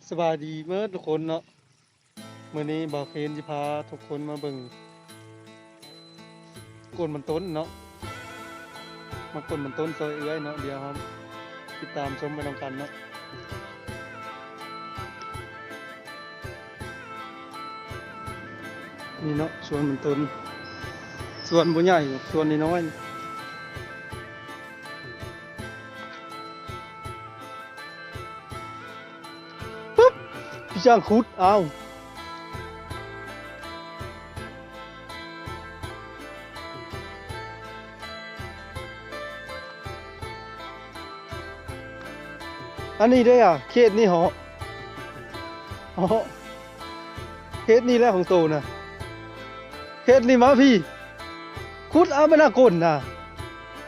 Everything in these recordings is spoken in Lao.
ສະບາຍດີເໝິດທຸກຄົນເນາະ, ມື້ນີ້ບ່າວເຄນຊິພາທຸກຄົນມາເບິ່ງ ກົນມັນຕົ້ນເນາະ, ມາກົນມັນຕົ້ນຊ່ອຍເອື້ອຍເນາະ. ດຽວເຮົາຕິດຕາມຊົມໄປນຳກັນເນາະ. ນີ້ເນາະ ສວນມັນຕົ້ນ, ສວນບໍ່ໃຫຍ່ ສວນນ້ອຍໆ. ປຶບ! ພີ່ຊ່າງຂຸດ ອ້າວ ອັນນີ້ເດ້ອະ ເຂດນີ້ເຫາະ ເຫາະ ເຂດນີ້ແຫຼະຂອງໂຕນະ, ເຂດນີ້ມາພີ້. ຂຸດເອົາແມ່ນນາກົ້ນນະ,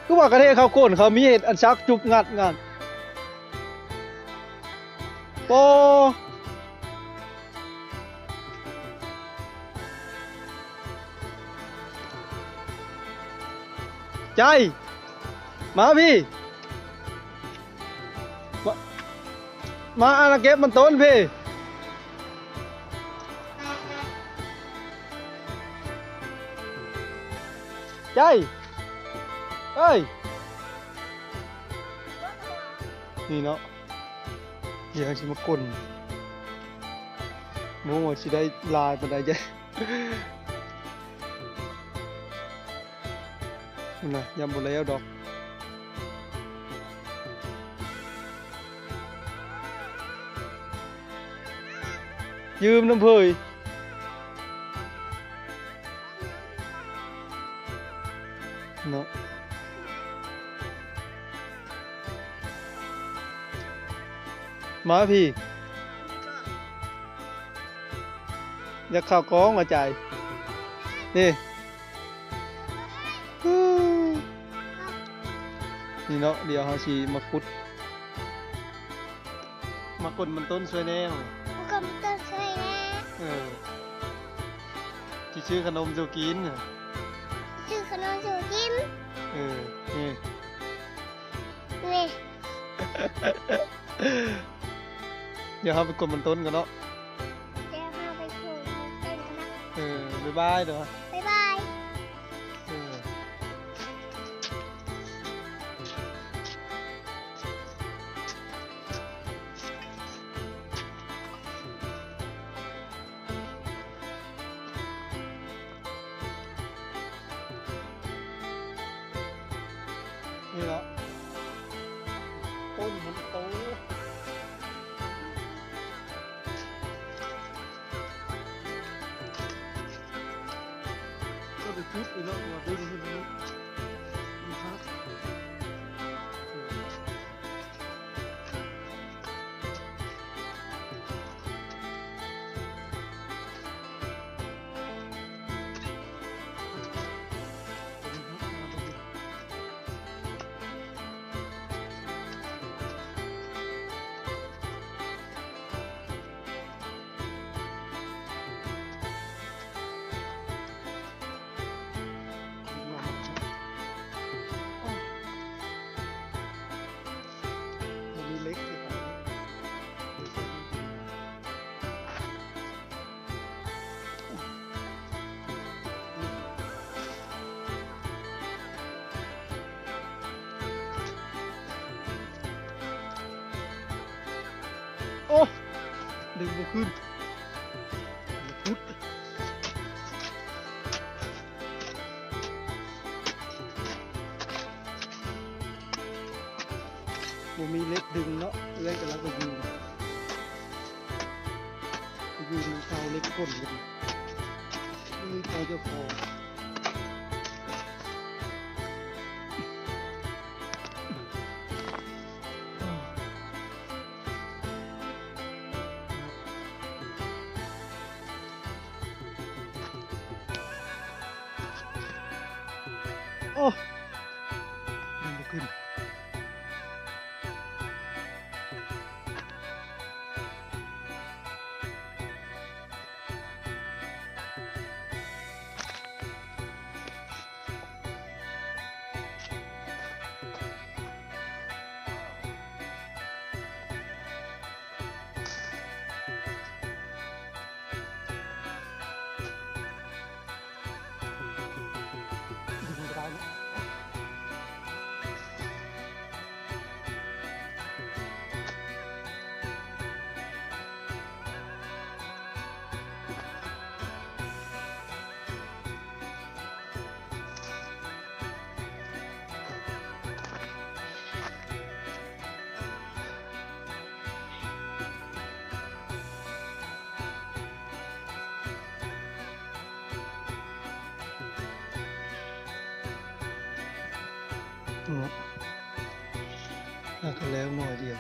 ຄືວ່າກະເທດເຂົາກົ້ນ ເຂົາມີເຮັດອັນຊັກຈຸບງັດງັດ. ປໍ ໃຈ ມາພີ້. ມາ ມາ ອັນນະ ເກັບມັນຕົ້ນພີ້. ໃຈ ເອີຍ ນີ້ເນາະ, ດຽວຊິມາກົນ ບໍ່ຮູ້ວ່າຊິໄດ້ຫຼາຍປານໃດ. ພຸ້ນນະ ຍັງບໍ່ແລ້ວດອກ. ຢືມນຳເຜີຍເນາະ. ມາພີ້ ຢາກເຂົ້າກ້ອງວ່າໃຈ ນີ້ ນີ້ເນາະ. ດຽວເຮົາຊິມາຂຸດ ມາກົນມັນຕົ້ນຊ່ວຍແດ່ ມາກົນມັນຕົ້ນຊ່ວຍແດ່. ເອີ ຊິຊື້ຂະໜົມສູ່ກິນ ຊື້ຂະໜົມສູ່ກິນ. ເອີ ນີ້ ນີ້ ດຽວເຮົາໄປກົນມັນຕົ້ນກັນເນາະ. ດຽວເຮົາໄປກົນມັນຕົ້ນກັນເນາະ. ເອີ ບາຍບາຍເດີ ບາຍບາຍ. ເອີ ນີ້ເນາະ ຕົ້ນມັນໂຕ ກໍໄປຂຸດອີກເນາະ ວ່າດຶງຂຶ້ນມາ ມັນຫັກ. ໂອ້ ດຶງບໍ່ຂຶ້ນ ຂຸດ ບໍ່ມີເຫຼັກດຶງເນາະ. ເອື້ອຍກຳລັງໄປຢືມ ໄປຢືມເສົາເຫຼັກກົ້ນກັນ ມີເຂົາເຈົ້າຂອງ. ໂອ້ ດຶງບໍ່ຂຶ້ນ ໂ ເນາະ ຫາກະແລ້ວໜ້ອຍດຽວ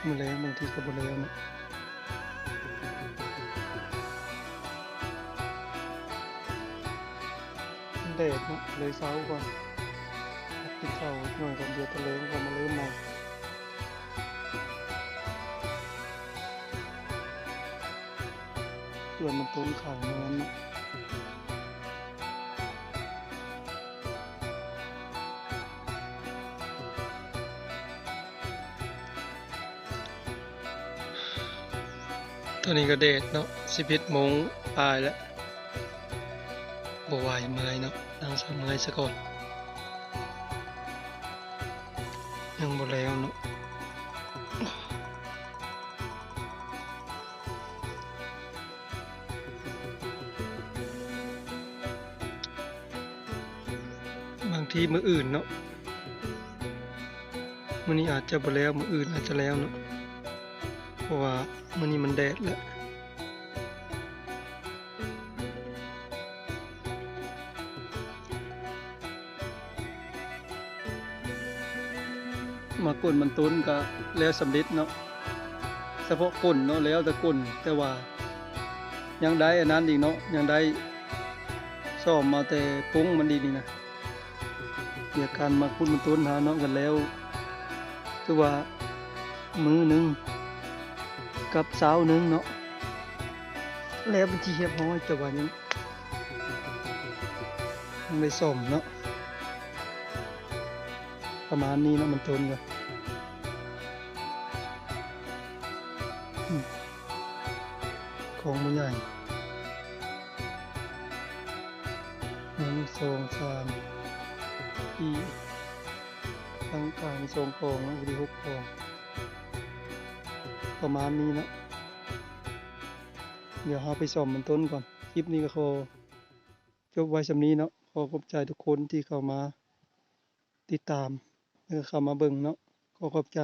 ມື້ແລງບາງທີກະບໍ່ແລ້ວເນາະ. ມັນແດດເນາະ ເລີຍເຊົາກ່ອນ ຕັດຕິດເຂົ້າໜ້ອຍກ່ອນ ດຽວຕອນແລງກະມາເລີ່ມໃໝ່. ສວນມັນຕົ້ນຂາຍເນາະ ຕອນນີ້ກະແດດເນາະ ສິບເອັດໂມງປາຍແລ້ວ ບໍ່ໄຫວ ເມື່ອຍເນາະ ນັ່ງສະເມື່ອຍສະກ່ອນ ຍັງບໍ່ແລ້ວເນາະ. ບາງທີມື້ອື່ນເນາະ ມື້ນີ້ອາດຈະບໍ່ແລ້ວ ມື້ອື່ນອາດຈະແລ້ວເນາະ ເພາະວ່າມື້ນີ້ມັນແດດແລ້ວ. ມາກົ້ນມັນຕົ້ນກະແລ້ວສຳເລັດເນາະ ສະເພາະກົ້ນເນາະ ແລ້ວແຕ່ກົ້ນ ແຕ່ວ່າຍັງໄດ້ອັນນັ້ນອີກເນາະ ຍັງໄດ້ສ້ອມມາແຕ່ປົງມັນອີກນີ້ນະ. ວຽກການມາຂຸດມັນຕົ້ນຫາເນາະ ກະແລ້ວ ຖືວ່າມື້ໜຶ່ງກັບເຊົ້າໜຶ່ງເນາະ ແລ້ວເປັນທີ່ຮຽບຮ້ອຍ ແຕ່ວ່າຍັງ ຍັງໄດ້ສ້ອມເນາະ ປະມານນີ້ເນາະ ມັນຕົ້ນກະ ອືມ ຂອງບໍ່ໃຫຍ່ ໜຶ່ງ ສອງ ສາມ ສີ່ ທາງກາງສອງກອງເນາະ ຢູ່ທີ່ຫົກກອງ ປະມານນີ້ເນາະ. ດຽວເຮົາໄປສ້ອມມັນຕົ້ນກ່ອນ ຄລິບນີ້ກະຂໍຈົບໄວ້ສ່ຳນີ້ເນາະ. ຂໍຂອບໃຈທຸກຄົນທີ່ເຂົ້າມາຕິດຕາມ ແລະກະເຂົ້າມາເບິ່ງເນາະ ຂໍຂອບໃຈ.